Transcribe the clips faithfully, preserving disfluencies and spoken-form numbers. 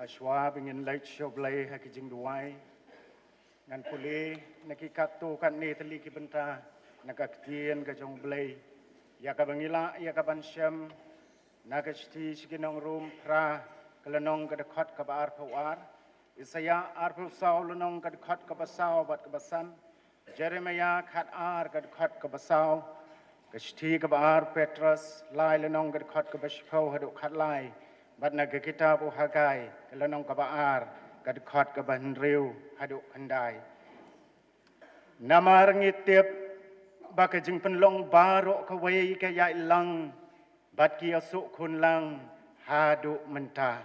Shuwa ba ngin leit sha U Blei ha ki jingduwai, ngan pule na ki katto katne tylli ki bynta na ka ktien ka jong U Blei, ïa kaba ngi lah ïa ka ban shem na ka shithi sha ki nong Rom phra, ka lynnong ka dkhot kaba arphew ar, Isaïah arphew saw lynnong ka dkhot kaba saw bad kaba san, Jeremiah khat ar ka dkhot kaba saw, ka shithi kaba ar Petros lai lynnong ka dkhot kaba shiphew haduh khat lai, bad na ka kitab u Haggai ka lynnong kaba ar ka dkhot kaba hynriew haduh khyndai. Namar ngi tip ba ka jingpynlong baroh kawei ka ïaid lang bad ki ïasuk khun lang haduh mynta.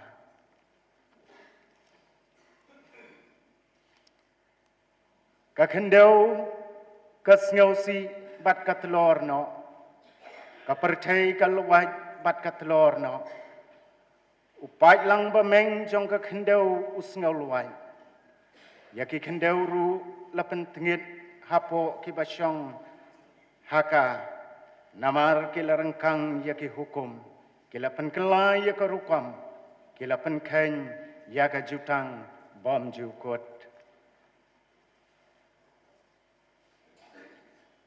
Ka khyndew ka sngewsih bad ka tlor noh, ka pyrthei ka lwait bad ka tlor noh. U paidlang ba meng jong ka khyndew u sngew lwait. Ïa ki khyndew ruh la pyntngit hapoh kiba shong ha ka, namar ki la ryngkang ïa ki hukum, ki la pynkylla ïa ka rukom, ki la pynkheiñ ïa ka jutang bymjukut.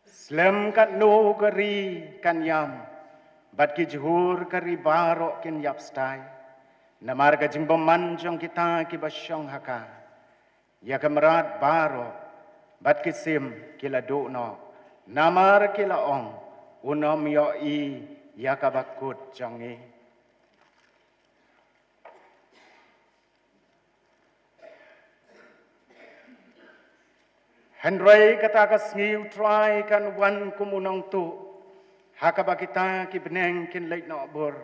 Slem katno ka ri kan ïam, bad ki jhur ka ri baroh kin ïap stai. Namar ka jingbymman jong kita kiba shong ha ka, ïa ka mrad baroh bad ki sim ki la duh noh. Namar ki la ong, un ym ïohi ïa kaba kut jong ngi. Hynrei kata ka sngi U Trai kan wan kum u nongtuh, ha kaba kita ki bneng kin leit noh bur,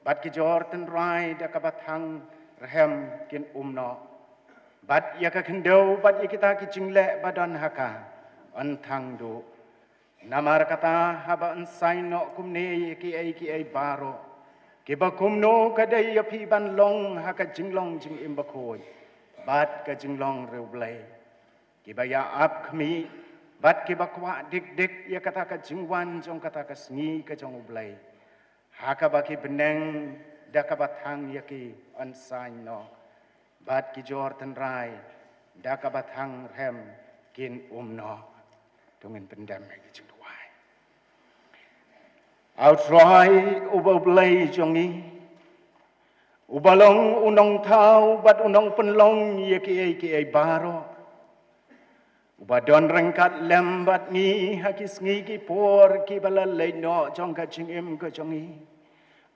bad ki jor tynrai da kaba thang rhem kin um noh. Bad ïa ka khyndew bad ïa kita ki jingleh ba don ha ka, yn thang duh. Namar kata, haba yn saiñ noh kumne ïa kiei kiei baroh, kiba kumno ka dei ïa phi ban long ha ka jinglong jingim bakhuid bad ka jinglong riewblei, kiba ïa ap khmih bad kiba kwah dik dik ïa kata ka jingwan jong kata ka sngi ka jong U Blei, ha kaba ki bneng da kaba thang ïa ki yn saiñ noh, bad ki jor tynrai da kaba thang rhem kin um noh. To ngin pyndem ha ki jingduwai. A U Trai uba U Blei jong ngi, uba long u nongthaw bad u nongpynlong ïa kiei kiei baroh, uba don ryngkat lem bad ngi ha ki sngi ki por kiba la leit noh jong ka jingim ka jong ngi,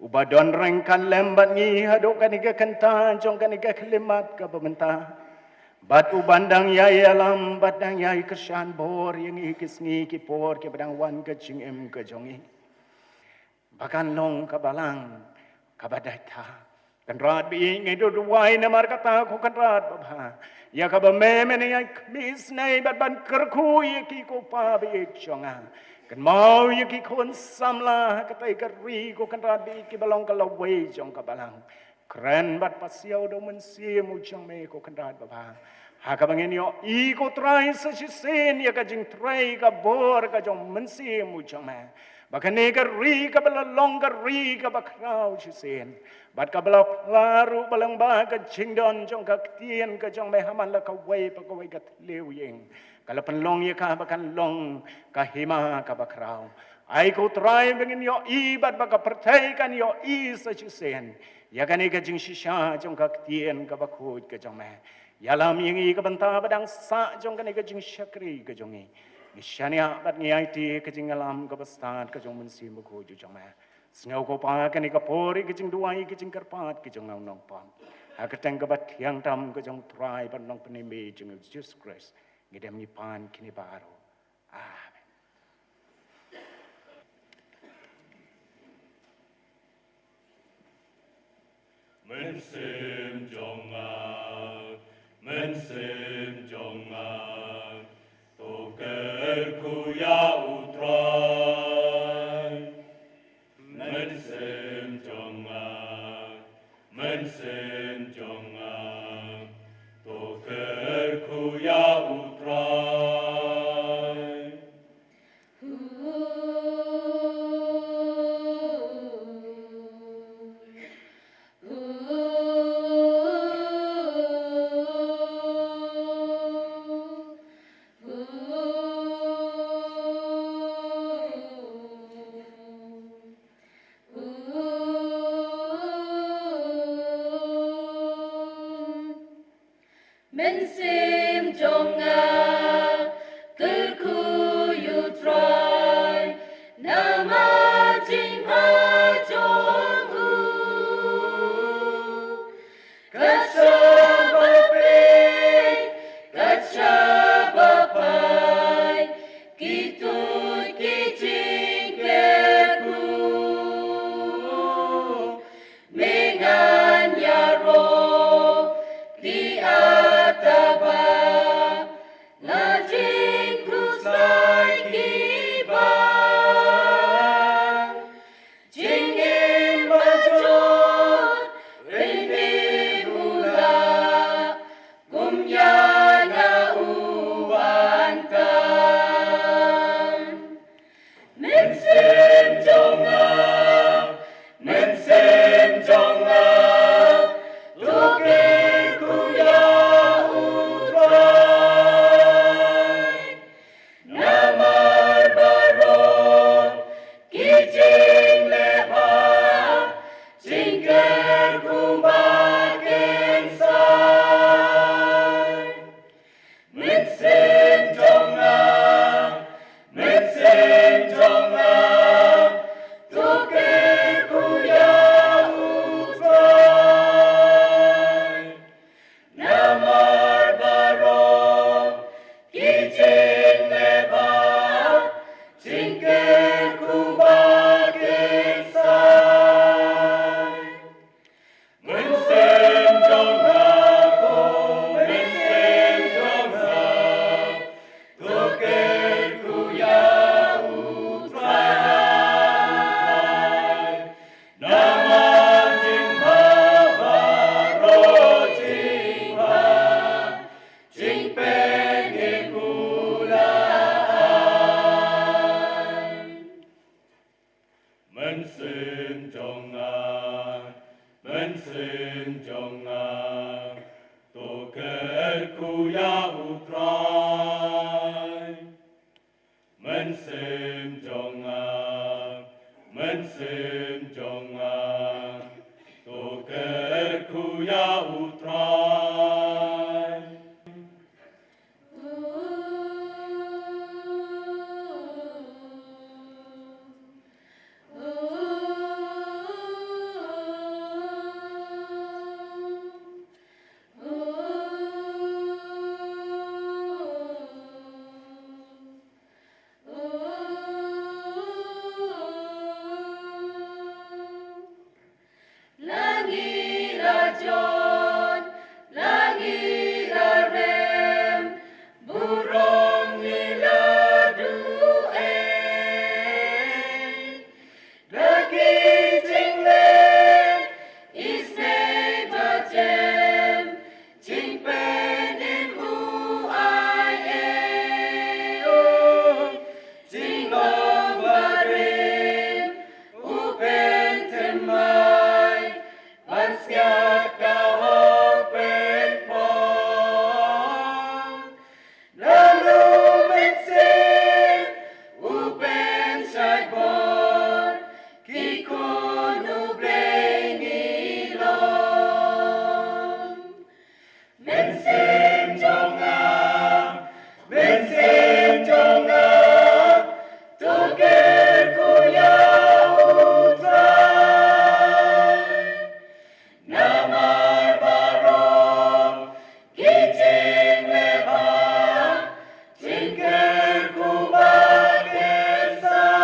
uba don ryngkat lem bad ngi haduh kane ka kynta jong kane ka khyllipmat kaba mynta, bad uban dang ïai ïalam bad dang ïai kyrshan bor ïa ngi ki sngi ki por kiba dang wan ka jingim ka jong ngi, ba kan long ka balang kaba dei tha. Kynrad ba ïeit, ngi duwai namar kata, ko Kynrad babha, ïa kaba me men ïa khmih snei bad ban kyrkhu ïa ki, ko Pa ba ïeit jong nga. Kynmaw ïa ki khun samla ha katei ka ri, ko Kynrad ba ïeit, kiba long ka lawei jong ka balang. Kren bad pasiaw da u Mynsiem u jong me, ko Kynrad babha, ha kaba ngin ïohi, ko Trai, sa shisien ïa ka jingtrei ka bor ka jong u Mynsiem u jong me, ba kane ka ri kaba la long ka ri kaba khraw shisien, bad kaba la phla ruh ba lyngba ka jingdon jong ka ktien ka jong me ha man la kawei pa kawei ka thliew ïing, ka la pynlong ïa ka ba kan long ka hima kaba khraw. Ai ko Trai ba ngin ïohi bad ba ka pyrthei kan ïohi sa shisien ïa kane ka jingshisha jong ka ktien kaba khuid ka jong me. Ïalam ïa ngi ka bynta ba dang sah jong kane ka jingshakri ka jong ngi. Ngi shaniah bad ngi aiti ka jingïalam kaba stad ka jong u Mynsiem Bakhuid u jong me. Sngew ko Pa kane ka por ïa ka jingduwai, ïa ka jingkyrpad ka jong nga u nongpop, ha ka kyrteng kaba thiang tam ka jong u Trai bad u Nongpynim jong ngi, u Jisu Khrist, ngi dem ngi pan kine baroh. Amen. Mynsiem jong nga, Mynsiem jong nga, to kyrkhu ïa u Trai. Mynsiem jong nga, Mynsiem jong nga, to kyrkhu ïa u Trai. Mynsiem jong nga, mynsiem jong nga, to kyrkhu ïa U Trai. Mynsiem jong nga, mynsiem jong nga, to kyrkhu ïa U Trai. La ngi la jot, la ngi la rem, burom ngi la duh ei. Da ki jingleh isynei ba jem, jingpynim u ai ei. Jinglong barim u pynthymmai, ban sngap ka hok pynpor. Naduh mynsiem u pynshait bor, ki khun U Blei ngi long. Mynsiem jong nga, mynsiem jong nga, to kyrkhu ïa U Trai. Namar baroh ki jingleh bha, jingkyrkhu ba kynsai.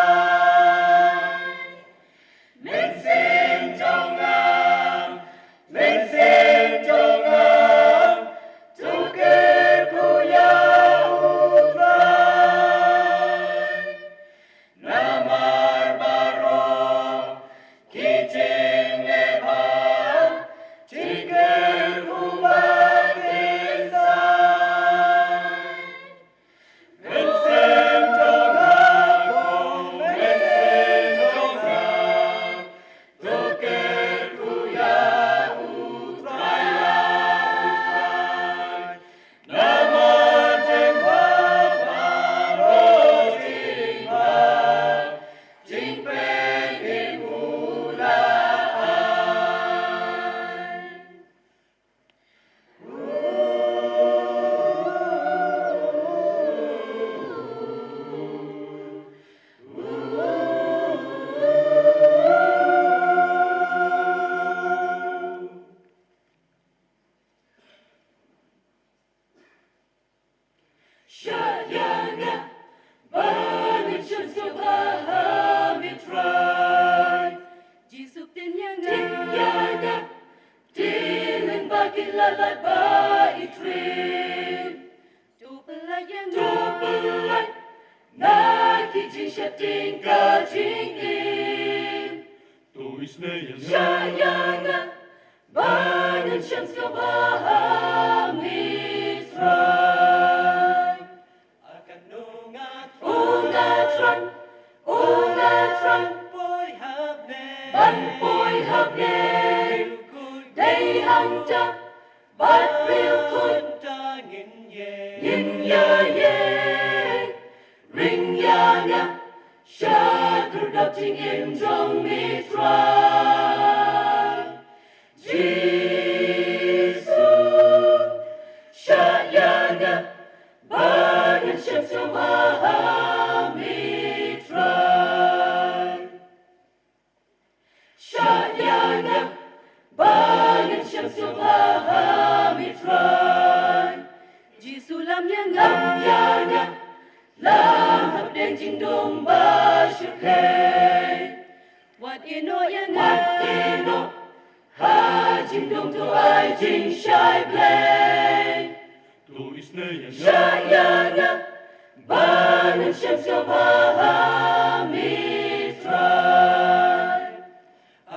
Mynsiem jong nga, mynsiem jong nga, to kyrkhu ïa U Trai. Namar baroh ki jingleh bha, jingkyrkhu ba kynsai. Mynsiem jong nga, mynsiem jong nga, to kyrkhu ïa U Trai, ïa U Trai. Namar jingbha baroh, jingbha jingpynim u la ai. Shah ïa nga, ba ngan shem sngewbha ha me Trai. Jisu ktien ïa nga, ktien ïa nga, ktien lyngba ki la lait ba i trei. To pyllait ïa nga, to pyllait na ki jingsheptieng ka jingim. To isynei ïa nga, shah ïa nga, ba ngan shem sngewbha ha me Trai. Aka no nga, o nga thrang, o nga thrang, poi hapdeng, ban poi hapdeng. Briew khuid dei hangta, bad briew khuid, ngin ïa, ngin ïa ïeng. Ring ïa nga sha khyrdop jingim jong me Trai. Jisu, shah ïa nga, ba ngan shem sngewbha ha me Trai. Shah ïa nga, ba ngan shem sngewbha ha me Trai. Jisu, lam ïa nga, lam ïa nga, lam hapdeng jingdum ba shyrkhei. Wat ïehnoh ïa nga, wat ïehnoh ha jingdum, to ai jingshai Blei. To isynei ïa nga, shah ïa nga, ba ngan shem sngewbha ha me Trai.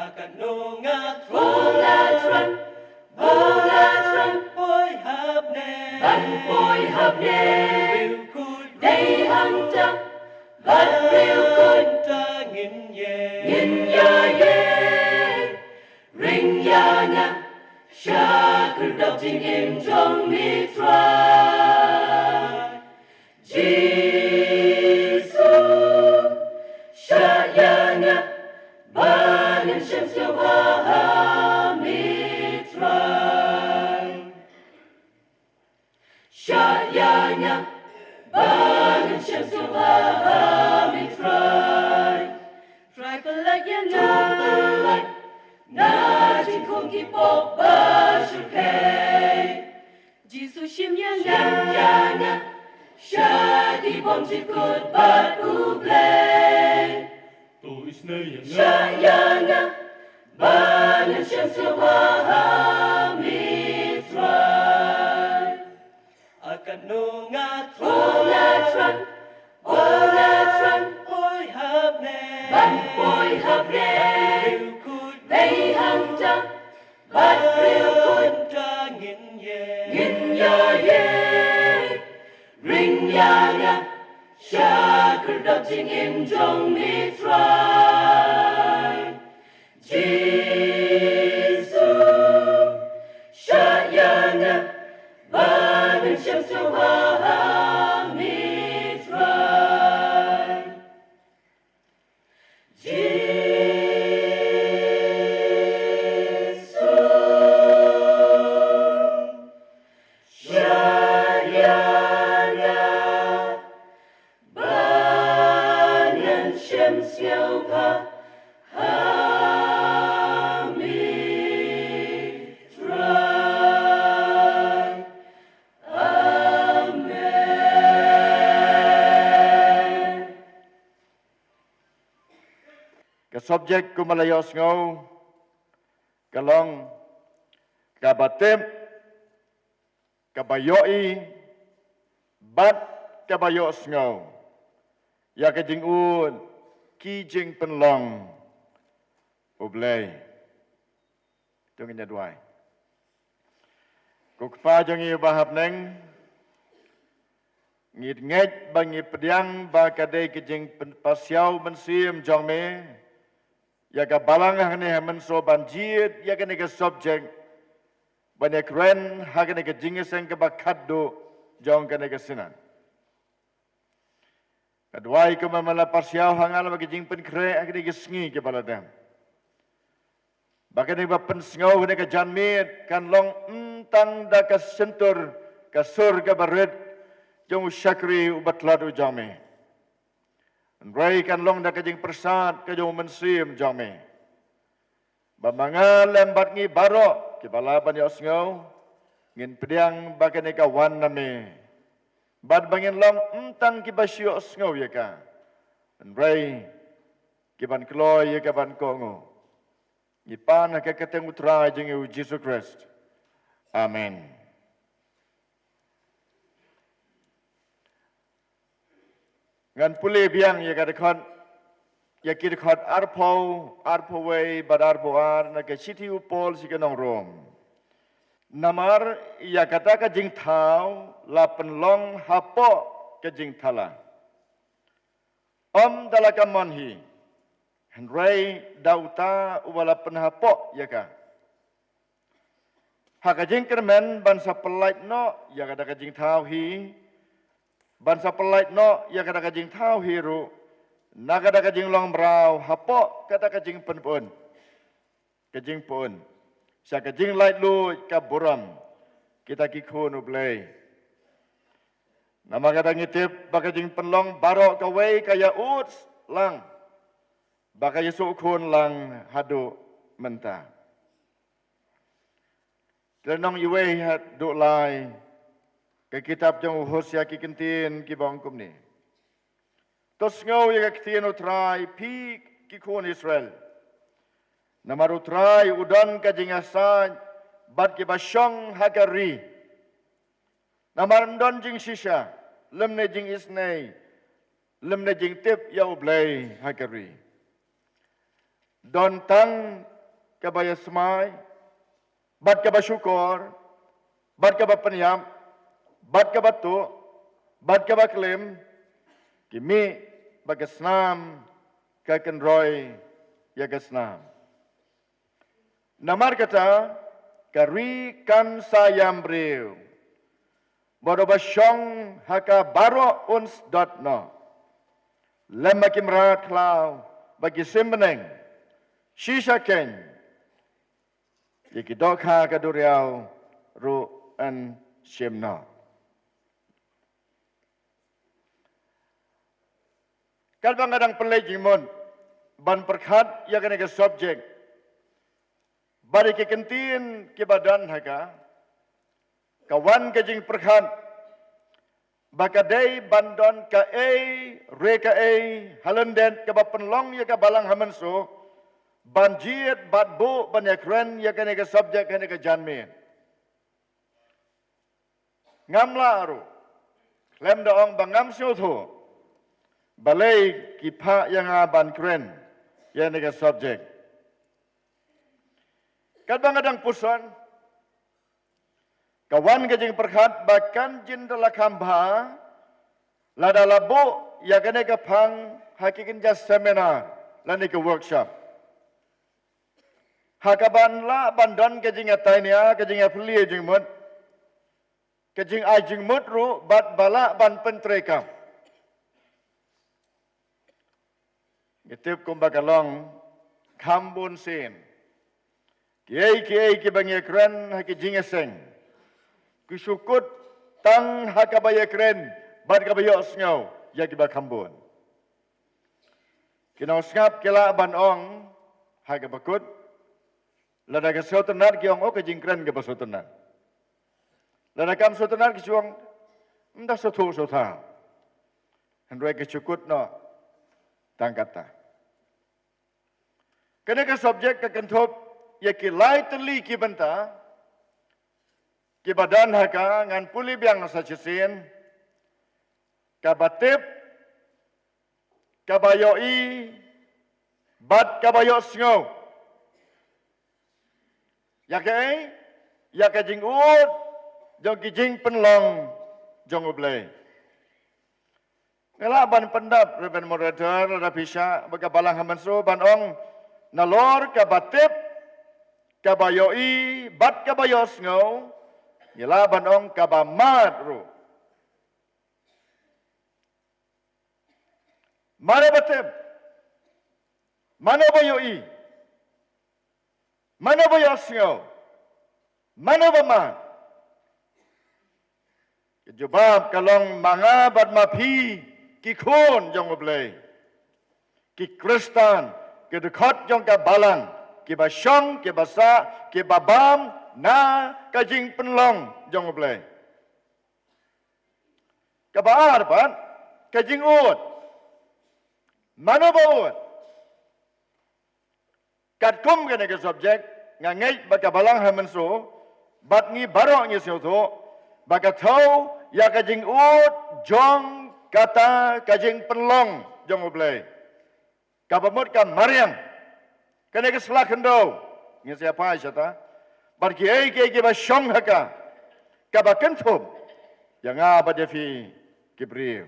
Aka no nga, o nga thrang, o nga thrang, poi hapdeng, ban poi hapdeng. Briew khuid dei hangta, bad briew khuid, ngin ïa, ngin Jingim jong me Trai Jisu, shah ïa nga ba ngan shem sngewbha ha me Trai. Shah ïa nga ba ngan shem sngewbha ha me Trai. Trai, pyllait ïa nga, na jingkhum ki pop ba shyrkhei. Jisu, shim ïa nga, shim ïa nga sha ki bymjukut bad U Blei. To isynei ïa nga, shah ïa nga ba ngan shem sngewbha ha me Trai. A katno nga thrang, nga thrang, nga thrang ban poi ha bneng, ban poi ha bneng. Ban ïoh kut, dei hangta, bad briew kut ngin ïa, ngin ïa ïeng. Ring ïa nga sha khyrdop jingim jong me Trai. Jisu, shah ïa nga ba ngan shem sngewbha ha me Trai. Jisu, shah ïa nga ba ngan shem sngewbha ha me Trai. Amen. Ka subject kumba la ïohsngew ka long kaba tip, kaba ïohi bad kaba ïohsngew ïa ka jingud ki jingpynlong U Blei. To ngin ïa duwai. Ko Kpa jong ngi uba ha bneng, ngi ngeit ba ngi pdiang ba ka dei ka jingpynpasiaw mynsiem jong me ïa ka balang hangne ha mynsiem ban jied ïa kane ka subject ban ïa kren ha kane ka jingïaseng kaba khatduh jong kane ka Synod. Nga duwai kumba me la pasiaw ha nga lem bad ka jingpynkhreh ha kine ki sngi kiba la dep, ba kane ba pynsngew ha kane ka janmiet kan long ym tang da ka shyntur, ka sur kaba rit jong u shakri uba tlot u jong me, hynrei kan long da ka jingpyrsad ka jong u Mynsiem jong me. Ba ma nga lem bad ngi baroh kiba lah ban ïohsngew, ngin pdiang ba kane ka wan na me, bad ba ngin long ym tang kiba shu ïohsngew ïa ka, hynrei ki ban kloi ïa ka ban kohnguh. Ngi pan ha ka kyrteng u Trai jong ngi u Jisu Khrist. Amen. Ngan pule biang ïa ka dkhot, ïa ki dkhot arphew, arphew wei bad arphew ar na ka shithi u Paul sha ki nong Rom. Namar ïa kata ka jingthaw la pynlong hapoh ka jingthala, ym da la ka mon hi, hynrei da uta uba la pynhapoh ïa ka, ha ka jingkyrmen ban sa pyllait noh ïa kata ka jingthaw hi, ban sa pyllait noh ïa kata ka jingthaw hi ruh na kata ka jinglong mraw hapoh kata ka jingpynpun, ka jingpun sha ka jinglaitluid ka burom kita ki khun U Blei. Namar kata ngi tip ba ka jingpynlong baroh kawei ka ïa ud lang, ba ka ïa shu khun lang haduh mynta. Ki lynnong iwei haduh lai, ka kitab jong u Hosea ki ktien kiba ong kumne. To sngew ïa ka ktien u Trai, phi ki khun Israel. Namar u Trai u don ka jingïasaid bad kiba shong ha ka ri. Namar ym don jingshisha, lymne jingisynei, lymne jingtip ïa U Blei ha ka ri. Don tang kaba ïasmai, bad kaba shukor, bad kaba pynïap, bad kaba tuh, bad kaba klim, ki mih bad ka snam, ka kynroi ïa ka snam. Namar kata, Ka ri kan sa ïam briew, bad uba shong ha ka baroh un sdot noh. Lem ma ki mrad khlaw bad ki sim bneng, shisha kein ïa ki dohkha ka duriaw ruh yn shim noh. Katba nga dang pynleit jingmut ban pyrkhat ïa kane ka subject bad ïa ki kyntien kiba don ha ka, ka wan ka jingpyrkhat ba ka dei ban don kaei re kaei ha lyndet kaba pynlong ïa ka Balang ha Mynso ban jied bad buh ban ïakren ïa kane ka subject ha kane ka janmiet. Ngam lah ruh khlem da ong ba ngam sngewthuh balei ki phah ïa nga ban kren ïa kane ka subject. Katba nga dang puson, ka wan ka jingpyrkhat ba kan jin da la kham bha lada la buh ïa kane ka phang ha ki kynja seminar lane ka workshop, ha kaban lah ban don ka jingïatainia, ka jingïaphylliew jingmut, ka jingai jingmut ruh bad ba lah ban pyntreikam. Ngi tip kumba ka long kham bun sien kiei kiei kiba ngi ïakren ha ki jingïaseng, ki shu kut tang ha kaba ïakren bad kaba ïohsngew ïa kiba kham bun. Ki nongsngap ki lah ban ong ha kaba kut, lada ka sngewtynnat ki ong, oh, ka jingkren kaba sngewtynnat. Lada kam sngewtynnat ki shu ong, ym da sngewthuh sngewthaw. Hynrei ki shu kut noh tang katta. Kane ka subject ka kynthup ïa ki lai tylli ki bynta kiba don ha ka, ngan pule biang sa shisien. Kaba tip, kaba ïohi bad kaba ïohsngew. Ïa kaei? Ïa ka jingud jong ki jingpynlong jong U Blei. Nga lah ban pyndap, Reverend Moderator, lada phi shah, bad ka Balang ha Mynso ban ong, nalor kaba tip, kaba ïohi bad kaba ïohsngew, ngi lah ban ong kaba mad ruh. Mano ba tip? Mano ba ïohi? Mano ba ïohsngew? Mano ba mad? Ka jubab ka long ma nga bad ma phi, ki khun jong U Blei, ki Khristan, ki dkhot jong ka Balang, kiba shong, kiba sah, kiba bam na ka jingpynlong jong U Blei. Kaba ar pat, ka jingud. Mano ba ud? Katkum kane ka subject, nga ngeit ba ka Balang ha Mynso bad ngi baroh ngi sngewthuh ba ka thew ïa ka jingud jong kata ka jingpynlong jong U Blei. Kaba mut ka mariang, kane ka sla khyndew, ngin sa ïa phai shata. Bad kiei kiei kiba shong ha ka, kaba kynthup ïa nga bad ïa phi ki briew.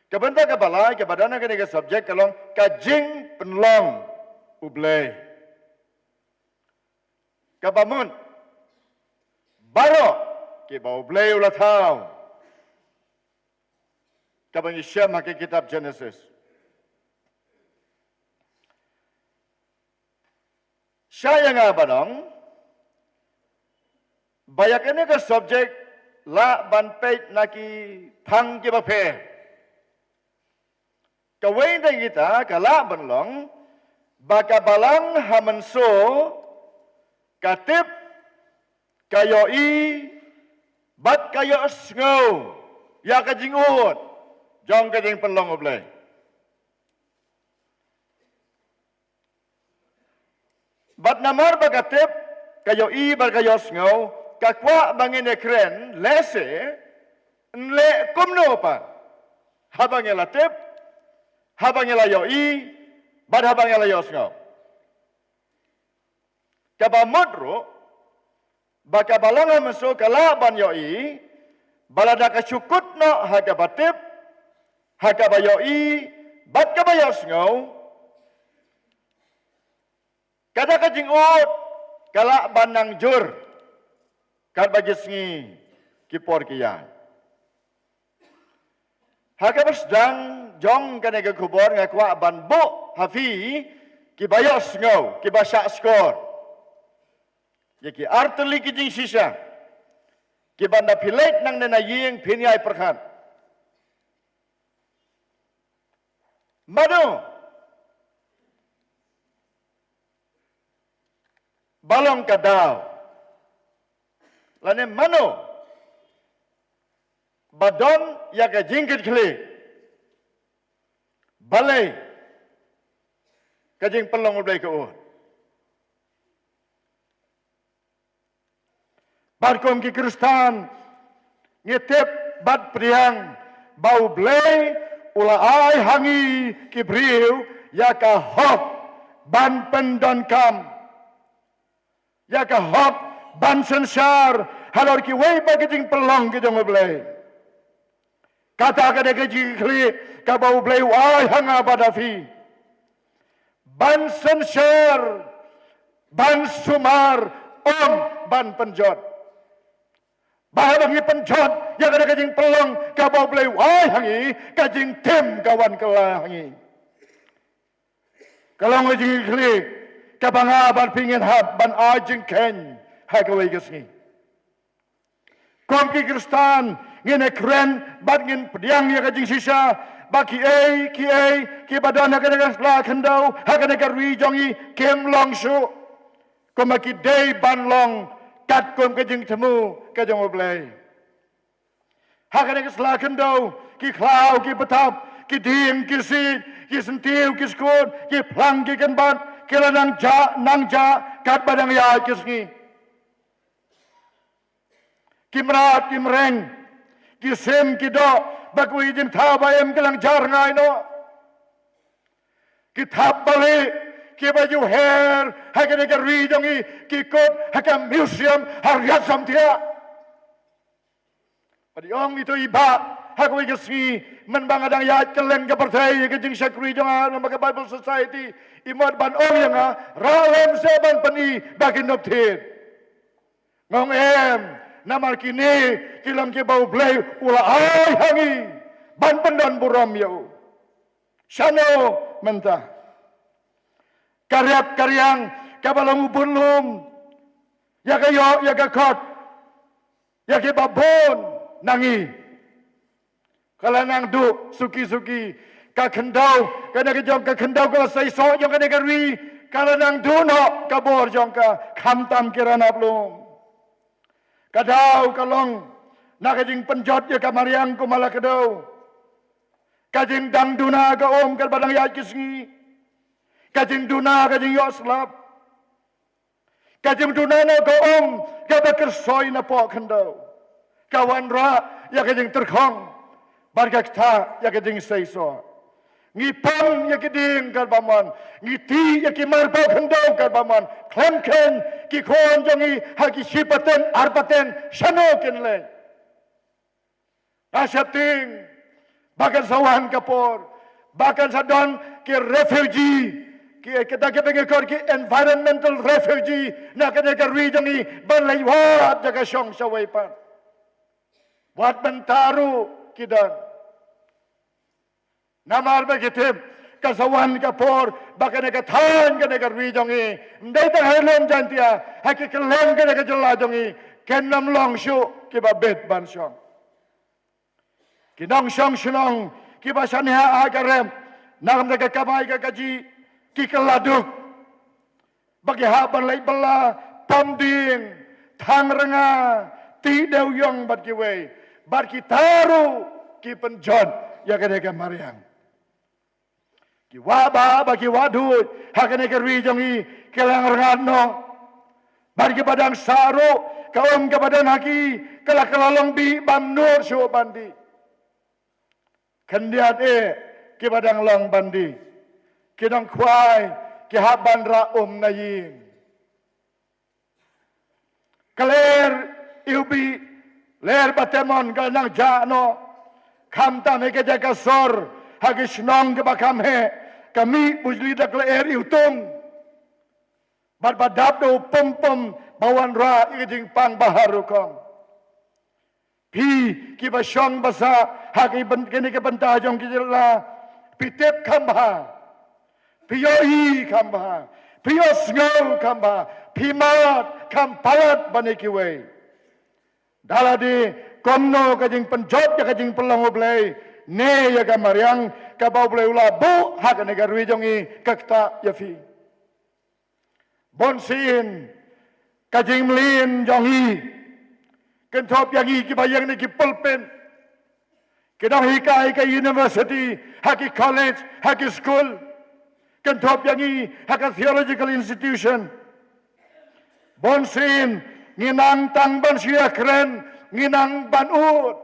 Ka bynta kaba lai kaba don ha kane ka subject ka long ka jingpynlong U Blei. Kaba mut, baroh kiba U Blei u la thaw, kaba ngi shem ha ka kitab Genesis. Shah ïa nga ban ong ba ïa kane ka subject lah ban peit na ki phang kiba pher. Kawei na kita ka lah ban long ba ka Balang ha Mynso ka tip, ka ïohi bad ka ïohsngew ïa ka jingud jong ka jingpynlong U Blei. Bad namar ba ka tip, ka ïohi bad ka ïohsngew, ka kwah ba ngin ïakren, lehse, yn leh kumno pat, haba ngi la tip, haba ngi la ïohi bad haba ngi la ïohsngew. Kaba mut ruh ba ka Balang ha Mynso ka lah ban ïohi ba lada ka shu kut noh ha kaba tip, ha kaba ïohi bad kaba ïohsngew, kata ka jingud, Ka lah ban nang jur katba ki sngi ki por ki ïaid. Ha kaba sdang jong kane ka khubor nga kwah ban buh ha phi kiba ïohsngew, kiba shah skor ïa ki artylli ki jingshisha kiba na phi leit nangne na ïing phin ïai pyrkhat. Mano ba long ka daw, lane mano ba don ïa ka jingkitkhlieh, balei ka jingpynlong U Blei ka ud? Bad kum ki Khristan ngi tip bad pdiang ba U Blei u la ai ha ngi ki briew ïa ka hok ban pyndonkam, ïa ka hok ban synshar halor kiwei pat ki jingpynlong ki jong U Blei. Kata ka dei ka jingkitkhlieh kaba U Blei u ai ha nga bad ha phi, ban synshar, ban sumar, ym ban pynjot. Ba haba ngi pynjot ïa kata ka jingpynlong kaba U Blei u ai ha ngi, ka jingtim ka wan kylla ha ngi. Ka long ka jingkitkhlieh kaba nga bad phi ngin hap ban ai jingkheiñ ha kawei ka sngi. Kum ki Khristan ngin ïakren bad ngin pdiang ïa ka jingshisha ba kiei kiei kiba don ha kane ka sla khyndew, ha kane ka ri jong ngi, kim long shuh kumba ki dei ban long katkum ka jingthmu ka jong U Blei. Ha kane ka sla khyndew ki khlaw ki bthap, ki dieng ki siej, ki syntiew ki skud, ki phlang ki kynbat ki la nang jah nang jah katba dang ïaid ki sngi. Ki mrad ki mreng, ki sim ki doh, ba kawei jingthaw ba im ki la nang jah rngai noh. Ki thap balieh kiba ju her ha kane ka ri jong ngi, ki kut ha ka museum ha Riat Samthiah. Bad i ong ito i bah, ha kawei ka sngi mynba nga dang ïaid kylleng ka pyrthei ïa ka jingshakri jong nga lem bad ka Bible Society, i mut ban ong ïa nga, rah lem seh ban pyni ba kin nop thied. Nga ong em, namar kine ki long kiba U Blei u la ai ha ngi ban pyndon burom ïa u. Shano mynta? Ka rep ka riang kaba long u bun lum ïa ka ïoh ïa ka khot ïa kiba bun na ngi. Ka la nang duh suki suki. Ka khyndew, kane ka jong ka khyndew ka la seisoh jong kane ka ri, ka la nang duh noh ka bor jong ka, khamtam ki ranab lum. Ka daw ka long na ka jingpynjot ïa ka mariang kum la ka daw. Ka jingdang duna ka um katba dang ïaid ki sngi. Ka jingduna ka jingïoh slap. Ka jingduna na ka um kaba kyrsoi na poh khyndew. Ka wanrah ïa ka jingtyrkhong bad ka ktah ïa ka jingseisoh. Ngi pam ïa ki dieng katba mon, ngi tih ïa ki mar poh khyndew katba mon. Khlem kheiñ ki khun jong ngi ha ki shi pateng ar pateng shano kin leit? Nga sheptieng ba kan sa wan ka por ba kan sa don ki refugee, ki, kita kiba ngi khot ki environmental refugee na kane ka ri jong ngi ban leit wad ïa ka shong shawei pat. Wat mynta ruh ki don. Namar ba ki tip kan sa wan ka por ba kane ka thaiñ, kane ka ri jong ngi, ym dei tang ha Ri Lum Jaintia, ha ki kylleng kane ka jylla jong ngi, kin ym long shuh kiba bit ban shong. Ki nongshong shnong kiba shaniah ha ka rep, na ka bynta ka kamai ka kajih, ki kylla duk ba ki hap ban leit bylla, pom dieng, thang rnga, tih dewïong bad kiwei, bad kita ruh ki pynjot ïa kane ka mariang. Ki wah bah bad ki wah duh ha kane ka ri jong ngi ki la nang rngat noh. Bad kiba dang sah ruh, ka um kaba don ha ki ka la, ka la long bih bym nud shuh ban dih. Khyndiat eh kiba dang long ban dih. Ki nongkhwai ki hap ban rah um na ïing. Ka lyer iwbih, lyer ba temon ka nang jah noh. Khamtam ha ka jaka sor, ha ki shnong kiba kham heh, ka mih bujli da ka lyer iwtung. Bad ba dap da u pum pum ba wanrah ïa ka jingpang ba harum. Phi kiba shong ba sah ha ki byn-, kine ki bynta jong ki jylla, phi tip kham bha, phi ïohi kham bha, phi ïohsngew kham bha, phi mad kham palat ban ïa kiwei. Da lade kumno ka jingpynjot ïa ka jingpynlong U Blei ne ïa ka mariang kaba U Blei u la buh ha kane ka ri jong ngi ka ktah ïa phi. Bun sien ka jingmlien jong ngi, kynthup ïa ngi kiba ïeng na ki pulpit, ki nonghikai ka university, ha ki college, ha ki skul, kynthup ïa ngi ha ka theological institution. Bun sien ngi nang tang ban shu ïakren, ngi nang ban ud.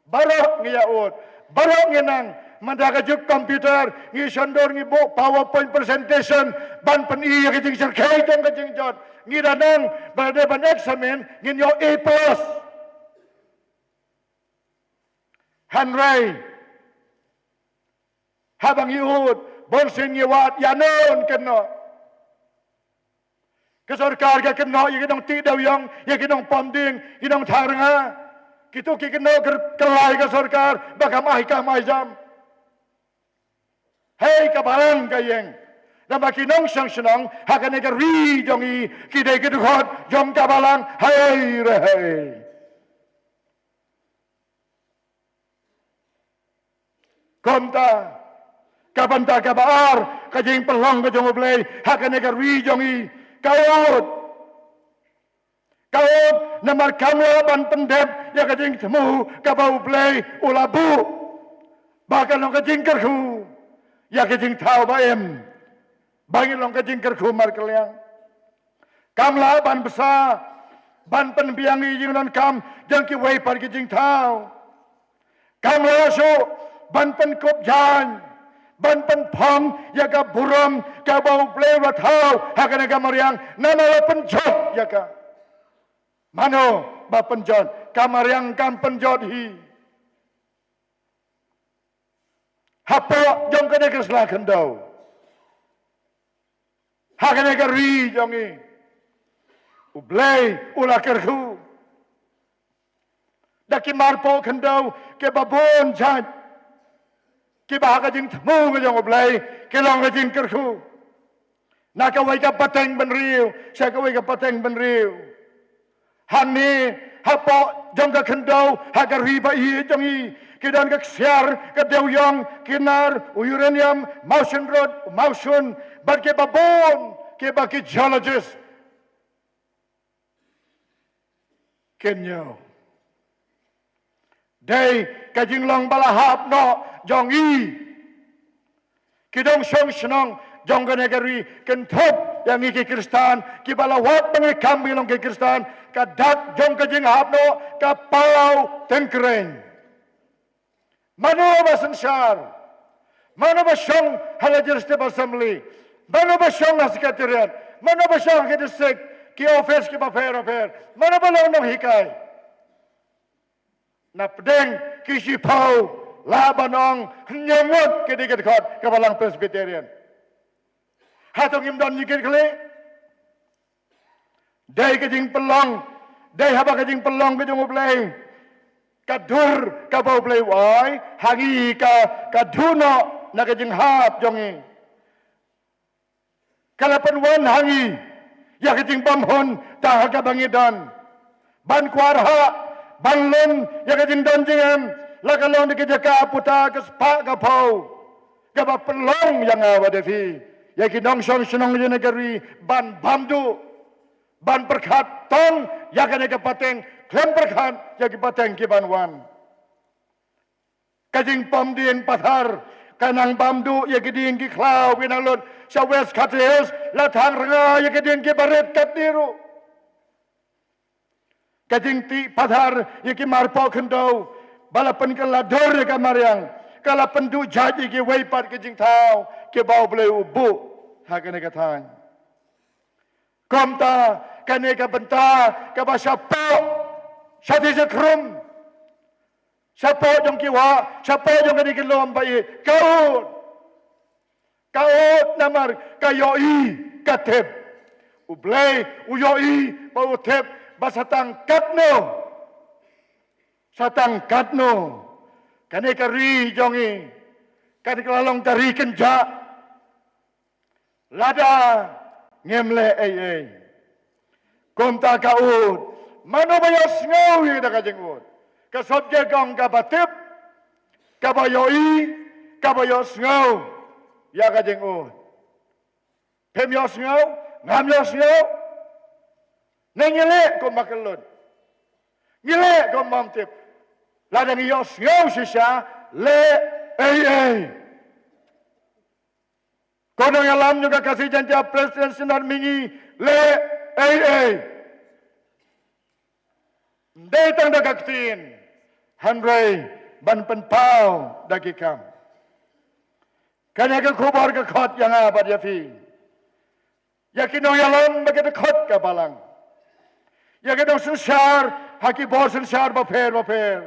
Baroh ngi ïa ud, baroh ngi nang. Mynta ka juk computer, ngi shon dur ngi buh PowerPoint presentation ban pyni ïa ka jingsyrkhei jong ka jingjot. Ngi da nang ba dei ban examine, ngin ïoh A plus. Hynrei haba ngi ud, bun sien ngi wad ïa non kynnoh. Ka sorkar ka kynnoh ïa ki nongtih dewiong, ïa ki nongpom dieng, ki nongthaw rnga. Kito ki kynnoh kyr-, kylla ïa ka sorkar ba kam ai kam ai jam. Hei, ka balang ka ïeng. Namar ki nongshong shnong ha kane ka ri jong ngi ki dei ki dkhot jong ka balang. Hei re hei. Kumta, ka bynta kaba ar, ka jingpynlong ka jong U Blei ha kane ka ri jong ngi, ka ud. Ka ud namar kam lah ban pyndep ïa ka jingthmu kaba U Blei u la buh, ba kan long ka jingkyrkhu ïa ka jingthaw ba im, ba ngin long ka jingkyrkhu markylliang. Kam lah ban bsa ban pynbiang ïa ki jingdonkam jong kiwei pat ki jingthaw. Kam lah shuh ban pynkup jaiñ, ban pynphong ïa ka burom kaba U Blei u la thaw ha kane ka mariang, namar la pynjot ïa ka. Mano ba pynjot? Ka mariang kam pynjot hi. Hapoh jong kane ka sla khyndew, ha kane ka ri jong ngi, U Blei u la kyrkhu da ki marpoh khyndew kiba bun jait, kiba ha ka jingthmu ka jong U Blei ki long ka jingkyrkhu. Na kawei ka pateng bynriew sha kawei ka pateng bynriew. Hangne hapoh jong ka khyndew ha ka ri ba ïeit jong ngi, ki don ka ksiar, ka dewiong, ki nar, u uranium, mawshun rud, mawshun, bad kiba bun kiba ki geologist kin ïoh. Dei ka jinglong ba la hap noh jong ngi ki nongshong shnong jong kane ka ri, kynthup ïa ngi ki Khristan kiba la wad ba ngi kam ngi long ki Khristan. Ka dak jong ka jinghap noh ka paw tyngkreiñ. Mano ba synshar? Mano ba shong ha Legislative Assembly? Mano ba shong ha Secretariat? Mano ba shong ha ki district, ki office kiba pher bapher? Mano ba long nonghikai? Na pdeng ki shiphew lah ban ong, hynñiew ngut ki dei ki dkhot ka balang Presbyterian. Hato ngim don jingkitkhlieh? Dei ka jingpynlong, dei haba ka jingpynlong ka jong U Blei, ka dur kaba U Blei u ai ha ngi ka, ka duh noh na ka jinghap jong ngi. Ka la pynwan ha ngi ïa ka jingbymhun tang ha kaba ngi don, ban kwah hah, ban lum ïa ka jingdon jingem, la ka long da ka jaka puta ka spah ka phew, kaba pynlong ïa nga bad ïa phi, ïa ki nongshong shnong jong kane ka ri, ban bam duh, ban pyrkhat tang ïa kane ka pateng, khlem pyrkhat ïa ki pateng ki ban wan. Ka jingpom dieng pathar ka nang bam duh ïa ki dieng ki khlaw ki nang lut sha West Khasi Hills, la thang rnga ïa ki dieng kiba rit katne ruh. Ka jingtih pathar ïa ki marpoh khyndew ba la pynkylla dur ïa ka mariang, ka la pynduh jait ïa kiwei pat ki jingthaw kiba U Blei u buh ha kane ka thaiñ. Kumta kane ka bynta kaba shapoh, shathie shakhrum, shapoh jong ki wah, shapoh jong kane ka lum ba ïeit, ka ud. Ka ud namar ka ïohi, ka tip. U Blei u ïohi bad u tip ba sa tang katno, sa tang katno kane ka ri jong ngi kan kylla long ka ri kynjah lada ngim leh ei ei. Kumta ka ud, mano ba ïohsngew ïa ka jingud, ka subject ka ong kaba tip, kaba ïohi, kaba ïohsngew ïa ka jingud. Phim ïohsngew, ngam ïohsngew. Ne ngi leh kumba kyllut, ngi leh kumba ym tip. Lada ngi ïohsngew shisha, leh ei ei. Ko nongïalam jong ka Khasi Jaiñtia Presbyterian Synod, mynta ngi leh ei ei. Ym dei tang da ka ktien, hynrei ban pynpaw da ki kam. Kane ka khubor ka khot ïa nga bad ïa phi, ïa ki nongïalam ba ki dkhot ka balang, ïa ki nongsynshar ha ki bor synshar bapher bapher,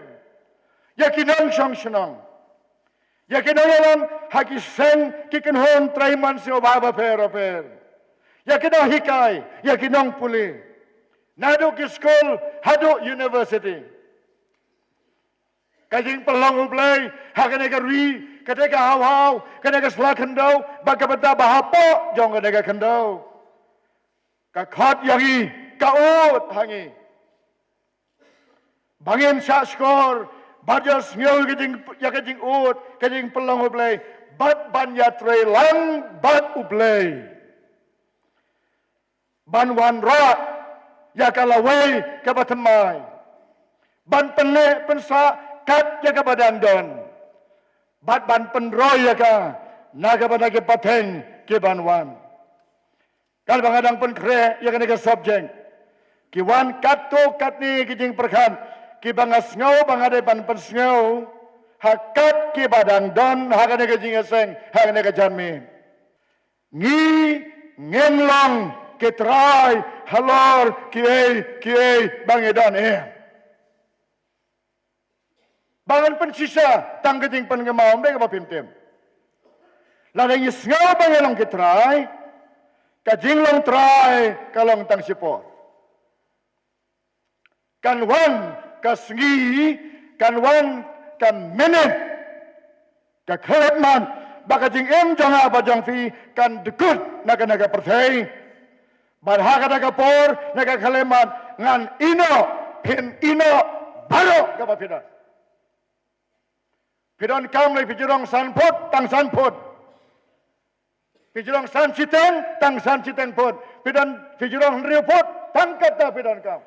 ïa ki nongshong shnong, ïa ki nongïalam ha ki seng ki kynhun trai man sngewbha bapher bapher, ïa ki nonghikai, ïa ki nongpule, naduh ki skul haduh university. Ka jingpynlong U Blei ha kane ka ri, kane ka haw haw, kane ka sla khyndew, bad ka bynta ba hapoh jong kane ka khyndew, ka khot ïa ngi, ka ud ha ngi ba ngin shah shkor bad ïohsngew ïa ka jing, ïa ka jingud, ka jingpynlong U Blei, bad ban ïatrei lang bad U Blei, ban wanrah ïa ka lawei kaba thymmai, ban pynleh pynsah kat ïa kaba dang don, bad ban pynroi ïa ka na kaba na ki pateng ki ban wan. Katba nga dang pynkhreh ïa kane ka subject, ki wan katto katne ki jingpyrkhat kiba nga sngew ba nga dei ban pynsngew ha kat kiba dang don ha kane ka jingïaseng, ha kane ka janmiet. Ngi ngim long ki trai halor kiei kiei ba ngi don, eh. Ba ngan pynshisha tang ka jingpynkynmaw, ym dei kaba phim tip. Lada ngi sngew ba ngi long ki trai, ka jinglong trai ka long tang shipor. Kan wan ka sngi, kan wan ka minit, ka khyllipmat, ba ka jingim jong nga bad jong phi kan dkut na kane ka pyrthei. Bad ha kata ka por, na ka khyllipmat, ngan ïehnoh, phin ïehnoh baroh kaba phi don. Phi donkam lei phi ju rong san phut, tang san phut. Phi ju rong san shiteng, tang san shiteng phut. Phi don, phi ju rong hynriew phut, tang kata phi donkam.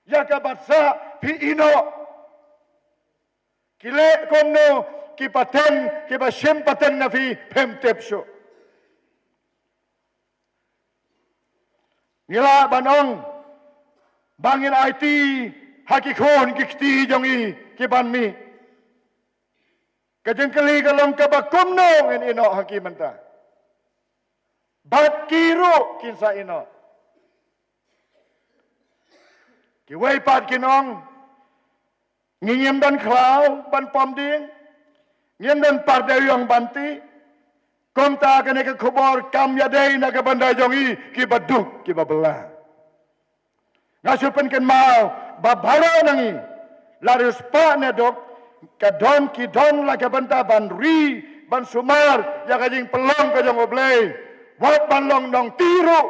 Ïa ka bad sa phi ïehnoh. Ki leh kumno ki pateng, kiba shim pateng na phi, phim tip shuh. Ngi lah ban ong ba ngin aiti ha ki khun ki kti jong ngi ki ban mih. Ka jingkylli ka long kaba kumno ngin ïehnoh ha ki mynta. Bad ki ruh kin sa ïehnoh. Kiwei pat kin ong, ngi ngim don khlaw ban pom dieng, ngim don par dewïong ban tih. Kumta kane ka khubor kam ïadei na ka bynta jong ngi kiba duk kiba bylla. Nga shu pynkynmaw ba baroh na ngi, la riewspah ne duk, ka don ki don la ka bynta ban ri, ban sumar ïa ka jingpynlong ka jong U Blei. Wat ban long nongtih ruh,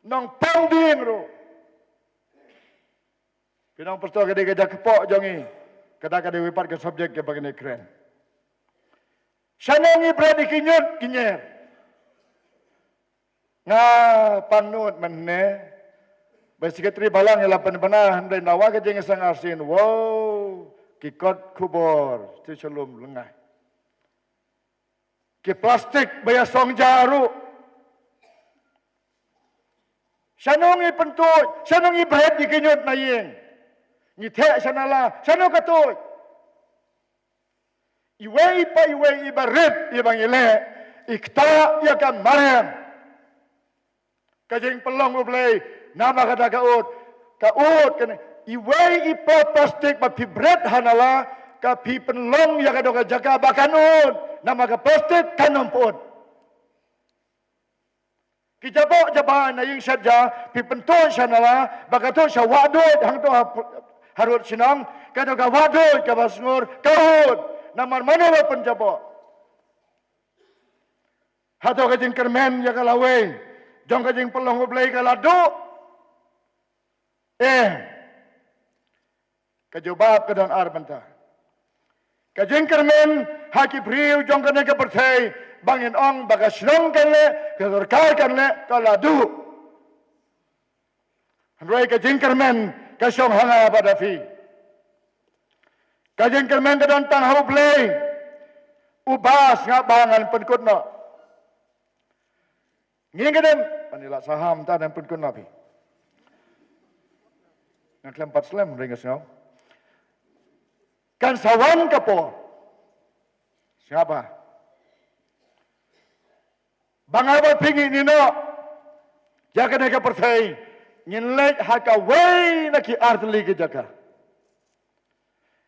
nongpom dieng ruh. Phi nang pyrshah ka dei ka jaka pok jong ngi. Kata ka dei wei pat ka subject kaba ngi kren. Shano ngi bret ïa ki ñiut ki ñier. Nga pang nud mynne ba secretary balang ïa la pynbna hynrei na wa ka jingïaseng arsien. Wow, ki kot khubor ti shalom lyngngai. Ki plastik ba ïa song ja ruh. Shano ngi pyntuid, shano ngi bret ïa ki ñiut na ïing. Ngi theh sha nala, shano ka tuid. Iwei pa iwei iba rit iba ngi leh, i ktah ïa ka mariang. Ka jingpynlong U Blei namar kata ka ud, ka ud kane. Iwei i pla-, plastik ba phi bret ha nala, ka phi pynlong ïa ka dong ka jaka ba kan ud, namar ka plastik kan ym pyut. Ki jaboh jabai na ïing shet ja, phi pyntuh sha nala, ba ka tuh sha wahduid hangto ha, harud shnong, ka dei ka wahduid kaba sngur, ka ud, namar mano ba pynjaboh. Hato ka jingkyrmen ïa ka lawei jong ka jingpynlong U Blei ka la duh? Eh, ka jubab ka don ar bynta. Ka jingkyrmen ha ki briew jong kane ka pyrthei ba ngin ong ba ka shnong kan leh, ka sorkar kan leh, ka la duh. Hynrei ka jingkyrmen ka shong ha nga bad ha phi. Ka jingkyrmen ka don tang ha U Blei, uba sngap ba ngan pynkut noh. Ngi ngin ym, ban ïa la saham ta ngan pynkut noh phi. Nga khlem pat slem, hynrei nga sngew kan sa wan ka por, sngap ba, ba nga bad phi ngin ïeh noh ïa kane ka pyrthei, ngin leit ha kawei na ki artylli ki jaka.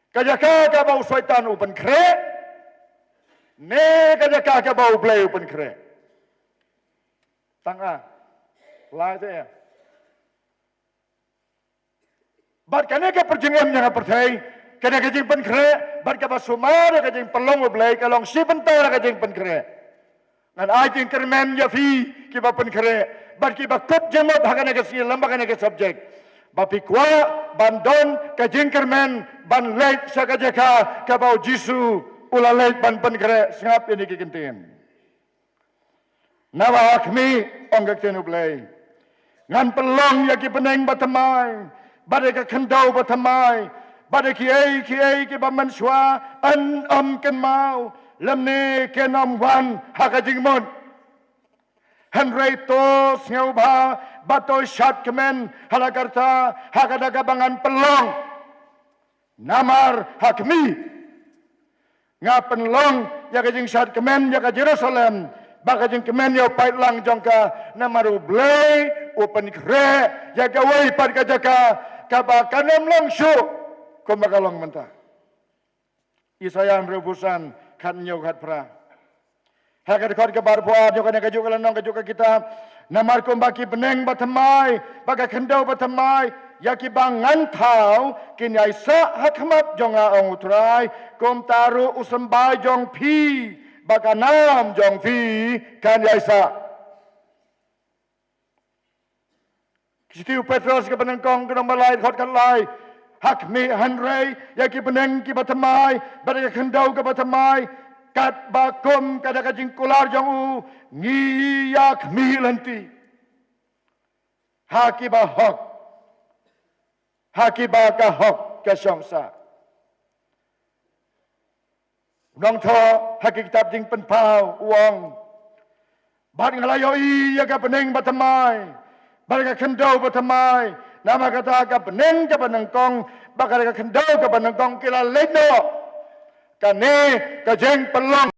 Ka jaka kaba u Soitan u pynkhreh, ne ka jaka kaba U Blei u pynkhreh? Tang a, lai te ïa. Bad kane ka pyrjingim jong ka pyrthei, kane ka jingpynkhreh, bad kaba sumar ïa ka jingpynlong U Blei, ka long shi bynta ka jingpynkhreh. Ngan ai jingkyrmen ïa phi kiba pynkhreh bad kiba kut jingmut ha kane ka sngi lem bad kane ka subject, ba phi kwah ban don ka jingkyrmen ban leit sha ka jaka kaba U Jisu u la leit ban pynkhreh. Sngap ïa kine ki kyntien. Naba ha khmih, ong ka ktien U Blei, ngan pynlong ïa ki bneng bathymmai bad ïa ka khyndew bathymmai, bad ïa kiei kiei kiba mynshuwa yn ym kynmaw, lymne kin ym wan ha ka jingmut. Hynrei to sngewbha bad to shadkmen ha la karta ha kata kaba ngan pynlong. Namar ha khmih, nga pynlong ïa ka jingshadkmen ïa ka Jerusalem bad ka jingkmen ïa u paidlang jong ka, namar U Blei u pynkhreh ïa kawei pat ka jaka kaba kan ym long shuh kumba ka long mynta. Isaïah hynriewphew san, khathynñiew, khatphra. Ha ka dkhot kaba arphew ar jong kane kajuh ka lynnong, kajuh ka kitab: Namar kumba ki bneng bathymmai bad ka khyndew bathymmai ïa kiba ngan thaw kin ïaisah ha khmat jong nga, ong U Trai, kumta ruh u symbai jong phi bad ka nam jong phi kan ïaisah. Ki shithi u Petros kaba nyngkong, ka dkhot ba lai, dkhot khatlai: Ha khmih, hynrei ïa ki bneng kiba thymmai bad ïa ka khyndew kaba thymmai, katba kum ka da ka jingkular jong u, ngi ïa khmih lynti ha kiba hok, ha kiba ka hok ka shong sah. U nongthoh ha ki kitab Jingpynpaw u ong: Bad nga la ïohi ïa ka bneng bathymmai bad ka khyndew bathymmai, namar kata ka bneng kaba nyngkong bad ka khyndew kaba nyngkong ki la leit noh. Kane ka jingpynlong